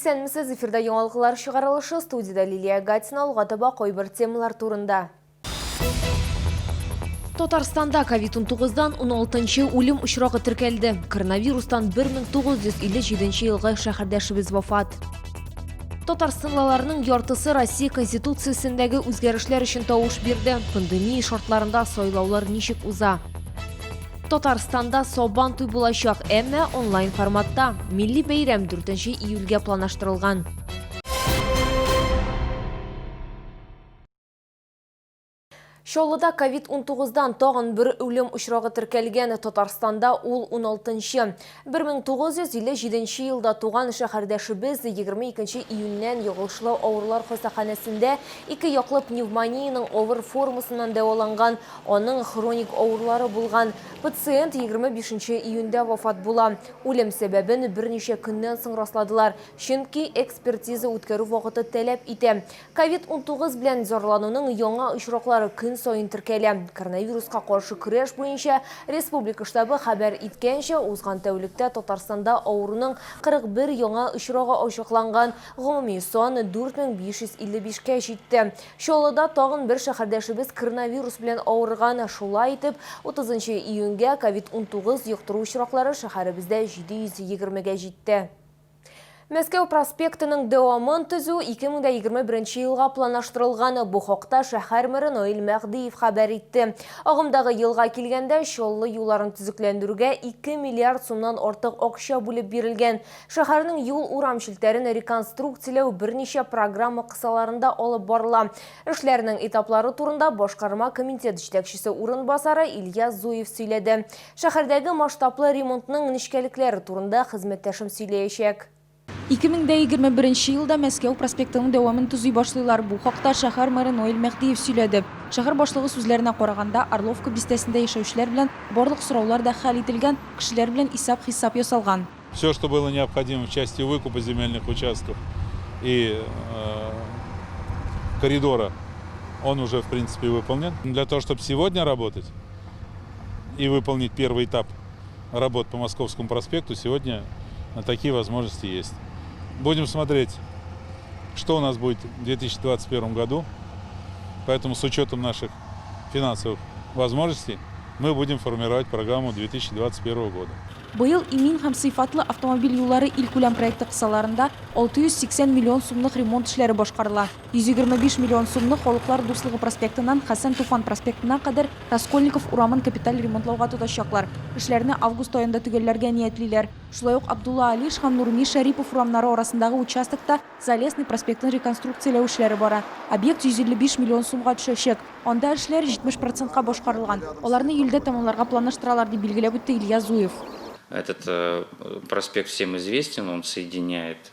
Исәнмесез, эфирда яңалыклар чыгарылышы, студиядә Лилия Гатина, алга таба кайбер темалар турында. Татарстанда ковид-19-дан 16-нчы үлем очрагы теркәлде. Коронавирустан 1957 елгы шәһәрдәшебез вафат. Татарстанлыларның яртысы Россия Конституциясендәге үзгәрешләр өчен тавыш бирде. Пандемия шартларында сайлаулар ничек уза? Татарстанда Сабан туй булачак, әмма онлайн форматта. Милли бәйрәм 4 июльгә планлаштырылган. Чаллыда ковид-19-дан тагын бер үлем очрагы теркәлгән. Татарстанда ул 16-нчы. 1957 елда туган шәһәрдәшебез 22 июньнән йогышлы авырулар хастаханәсендә ике яклы пневмониянең авыр формасыннан дәваланган. Аның хроник авырулары булган. Пациент 25 июньдә вафат була. Үлем сәбәбен берничә көннән соң расладылар, чөнки экспертиза үткәрү вакыты таләп итә. Ковид-19 белән зарлануның яңа очраклары көн саен теркәлә. Коронавируска каршы көрәш буенча республика штабы хәбәр иткәнчә, узган тәүлектә Татарстанда авыруның 41 яңа очрагы ачыкланган, гомуми сан 4555 кә җитте. Чаллыда тагын бер шәһәрдәшебез коронавирус белән авырган. Шулай итеп, 30 нчы июньгә ковид-19 йоктыру очраклары шәһәребездә 720 гә җитте. Мәскәү проспектының дәвамын төзү 2021 елга планлаштырылган. Бу хакта шәһәр мэры Наил Мәһдиев хәбәр итте. Агымдагы елга килгәндә, Чаллы юлларын төзекләндерүгә 2 миллиард сумнан артык акча бүлеп бирелгән. Шәһәрнең юл-урам челтәрен реконструкцияләү берничә программа кысаларында алып барыла. Эшләрнең этаплары турында башкарма комитет җитәкчесе урынбасары Илья Зуев сөйләде. Шәһәрдәге масштаблы ремонтның нечкәлекләре турында хезмәттәшем сөйләячәк. 2021 елда Мәскәү проспектының дәвамын төзи башлыйлар. Бу хакта шәһәр мэры Наил Мәһдиев сөйләде. Шәһәр башлыгы сүзләренә караганда, Орловка бистәсендә яшәүчеләр белән барлык сораулар да хәл ителгән, кешеләр белән исәп-хисап ясалган. Все, что было необходимо в части выкупа земельных участков и коридора, он уже, в принципе, выполнен. Для того, чтобы сегодня работать и выполнить первый этап работ по Московскому проспекту, сегодня такие возможности есть. Будем смотреть, что у нас будет в 2021 году. Поэтому с учетом наших финансовых возможностей мы будем формировать программу 2021 года. Быел Имин һәм сыйфатлы автомобиль юллары илкүләм проекты кысаларында 680 миллион сумлык ремонт эшләре башкарыла. 125 миллион сумны Халыклар дуслыгы проспектыннан Хәсән Туфан проспектына кадәр Раскольников урамын капиталь ремонтлауга тотачаклар. Эшләрне август аенда төгәлләргә ниятлиләр. Шулай ук Абдулла Алиш һәм Нурми Шәрипов урамнары арасындагы участокта Залесный проспектын реконструкцияләү эшләре бара. Объект 155 миллион сумга төшәчәк. Анда эшләр 70 процентка башкарылган. Аларны июльдә тәмамларга планлаштыралар, дип билгеләп үтте Илья Зуев. Этот проспект всем известен, он соединяет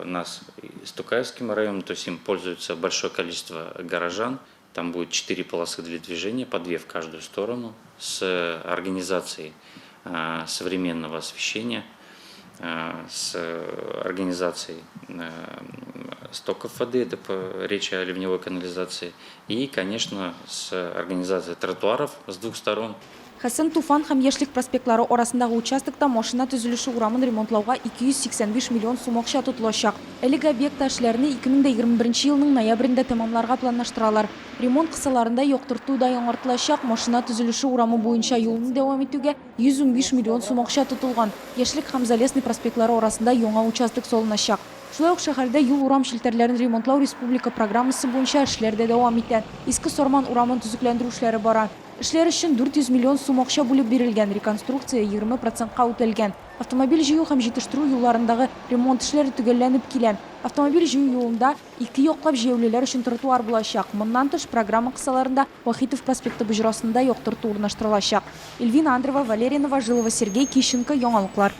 нас с Тукаевским районом, то есть им пользуется большое количество горожан. Там будет четыре полосы для движения, по две в каждую сторону, с организацией современного освещения, с организацией стоков воды, это речь о ливневой канализации, и, конечно, с организацией тротуаров с двух сторон. Хәсән Туфан һәм Яшьлек проспектлары арасындагы участокта машина төзелеше урамын ремонтлауга 285 миллион сум акча тотылачак. Әлеге объектта эшләрне 2021 елның ноябрендә тәмамларга планлаштыралар. Ремонт кысаларында яктырту да яңартылачак, машина төзелеше урамы буенча юлны дәвам итүгә 115 миллион сум акча тотылган, Яшьлек һәм Залесный проспектлары арасында яңа участок салыначак. Шулай ук шәһәрдә юл-урам челтәрләрен ремонтлау республика программасы буенча эшләр дә дәвам итә. Иске Сарман урамын төзекләндерү эшләре бара. Эшләр өчен 400 миллион сум акча бүлеп бирелгән, реконструкция 20 процентка үтәлгән. Автомобиль җыю һәм җитештерү юлларындагы ремонт эшләре төгәлләнеп килә. Автомобиль җыю юлында ике яклап җәяүлеләр өчен тротуар булачак. Моннан тыш, программа кысаларында Вахитов проспекты боҗрасында яктырту урнаштырылачак. Эльвина Андрева, Валерия Новожилова, Сергей Кищенко, Яңалыклар.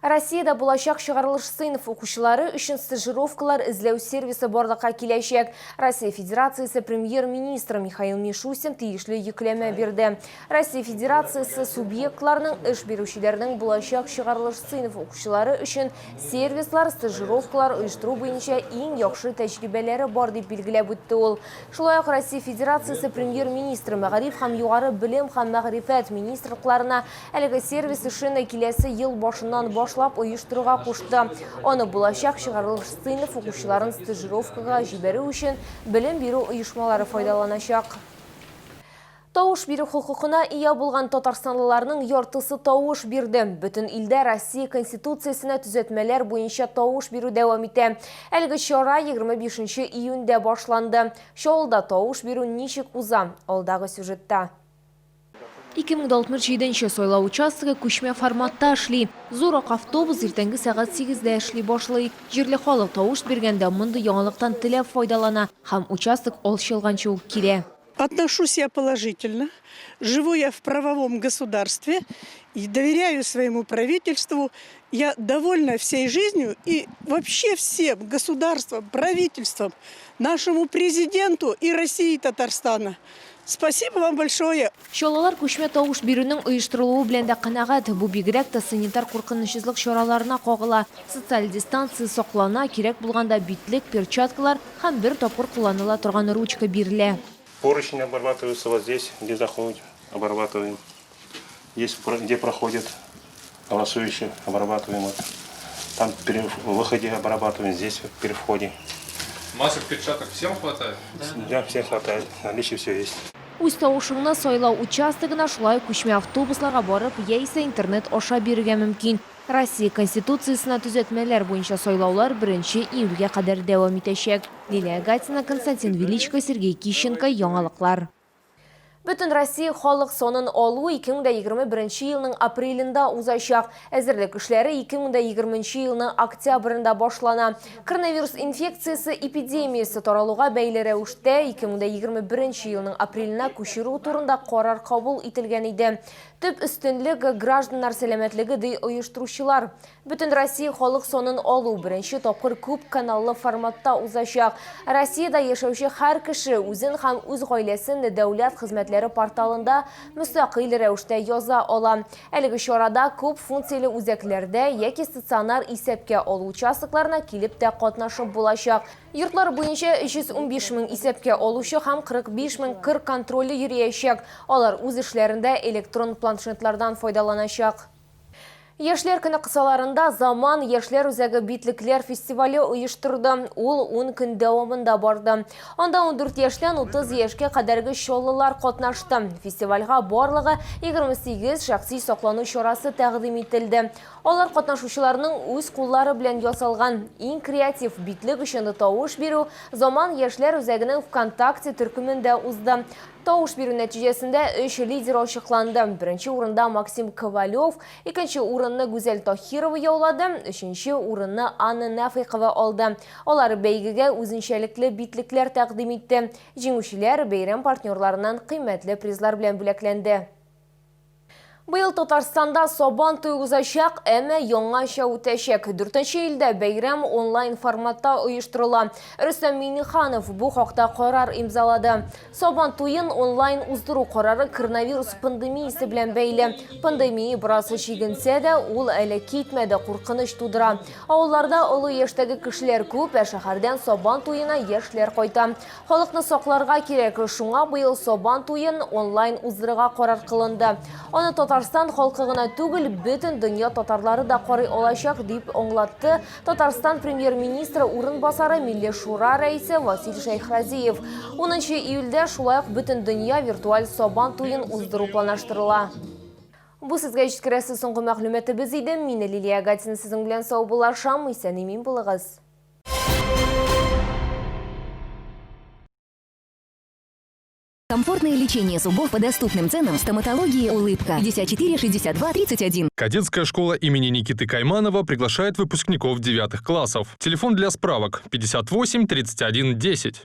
Россиядә булачак чыгарылыш сыйныф укучылары өчен стажировкалар эзләү сервисы барлыкка киләчәк. Россия Федерациясе Премьер-министры Михаил Мишустин тиешле йөкләмә бирде. Россия Федерациясе субъектларының эш бирүчеләренең булачак чыгарылыш сыйныф укучылары өчен сервислар, стажировкалар оештыру буенча иң яхшы тәҗрибәләре бар, дип билгеләп үтте ул. Шулай ук Россия Федерациясе Премьер-министры Мәгариф һәм югары белем һәм мәгърифәт министрлыкларына Әлеге сервис эшен киләсе ел башыннан башлап башлап оештырырга кушты. Аны булачак чыгарылыш сыйныф укучыларын стажировкага җибәрү өчен белем бирү оешмалары файдаланачак. Тавыш бирү хокукына ия булган татарстанлыларның яртысы тавыш бирде. Бөтен илдә Россия Конституциясенә төзәтмәләр буенча тавыш бирү дәвам итә. Әлеге чара 25 июньдә башланды. Чаллыда тавыш бирү ничек уза? Алдагы сюжетта. 2067 нче сайлау участогы күчмә форматта эшли. Зур ак автобус иртәнге сәгать сигездә эшли башлый. Җирле халык тавыш биргәндә мондый яңалыктан теләп файдалана һәм участок ачылганчы ук килә. Отношусь я положительно. Живу я в правовом государстве и доверяю своему правительству. Я довольна всей жизнью и вообще всем государством, правительством, нашему президенту и России Татарстана. Спасибо вам большое. Чаллылар күчмә тавыш бирүнең оештырылуы белән дә канәгать. Бу бигрәк тә санитар куркынычсызлык чараларына кагыла. Социаль дистанция саклана, кирәк булганда битлек, перчаткалар һәм бер тапкыр кулланыла торган ручка бирелә. Поручни обрабатываются вот здесь, где заходят, обрабатываем. Здесь, где проходит голосующие, обрабатываем. Вот. Там при выходе обрабатываем, здесь при входе. Масок, перчаток всем хватает? Да, всем хватает, наличие все есть. Үз тавышыңны сайлау участогына шулай күчмә автобусларга барып яисә интернет аша бирергә мөмкин. Россия Конституциясенә төзәтмәләр буенча сайлаулар 1 июльгә кадәр дәвам итәчәк. Лилия Гатина, Константин Величко, Сергей Кищенко, Яңалыклар. Бөтен Россия халык санын алу 2021 елның апрелендә узачак. Әзерлек эшләре 2020 елның октябрендә башлана. Коронавирус инфекциясе эпидемиясе таралуга бәйле рәвештә 2021 елның апреленә күчерү турында карар кабул ителгән иде. Төп өстенлек гражданнар сәламәтлеге ди оештыручылар. Бөтен Россия халык санын алу беренче тапкыр күп каналлы форматта узачак. Россиядә яшәүче һәр кеше үзен һәм үз гаиләсен дәүләт хезмәтләре порталында мөстәкыйль рәвештә яза ала. Әлеге чарада күп функцияле үзәкләрдә яки стационар исәпкә алу участокларына килеп тә катнашып булачак. Йортлар буенча 315 мең исәпкә алучы һәм 45 мең кыр контроле йөриячәк. Алар үз эшләрендә электрон планшетлардан файдаланачак. Яшьләр көне кысаларында Заман яшьләр үзәге битлекләр фестивале оештырды. Ул 10 көн дәвамында барды. Анда 14 яшьтән 30 яшькә кадәрге чаллылар катнашты. Фестивальгә барлыгы 28 шәхси саклану чарасы тәкъдим ителде. Алар катнашучыларның үз куллары белән ясалган. Иң креатив битлек өчен тавыш бирү Заман яшьләр үзәгенең ВКонтакте төркемендә узды. Тавыш бирү нәтиҗәсендә өч лидер ачыкланды. Беренче урында Максим Ковалев, икенче урынны Гүзәл Тахирова яулады, өченче урынны Анна Нәфыйкова алды. Алар бәйгегә үзенчәлекле битлекләр тәкъдим итте. Җиңүчеләр бәйрәм партнерларыннан кыйммәтле призлар белән бүләкләнде. Быел Татарстанда Сабан туе узачак, әмма яңача үтәчәк. Дүртенче илдә бәйрәм онлайн форматта оештырыла. Рөстәм Миңнеханов бу хакта карар имзалады. Сабан туен онлайн уздыру карары коронавирус пандемиясе белән бәйле. Пандемия бераз чигенсә дә, ул әле китмәде, куркыныч тудыра. Авылларда олы яшьтәге кешеләр күп, ә шәһәрдән Сабан туена яшьләр кайта. Халыкны сакларга кирәк, шуңа быел Сабан туен онлайн уздырырга карар кылынды. Аны Татарстан халкы гына түгел, бөтен дөнья татарлары да карый алачак, дип аңлатты Татарстан премьер-министры урынбасары Милли Шура рәисе Васил Шәйхразиев. 10 июльдә шулай ук бөтен дөнья виртуаль Сабан туен уздыру планлаштырыла. Бу сезгә җиткерәсе соңгы мәгълүматыбыз иде. Мин Лилия Гатина сезнең белән саубуллашам. Исән-имин булыгыз. Комфортное лечение зубов по доступным ценам в стоматологии «Улыбка». 54 62 31. Кадетская школа имени Никиты Кайманова приглашает выпускников 9 классов. Телефон для справок 58 31 10.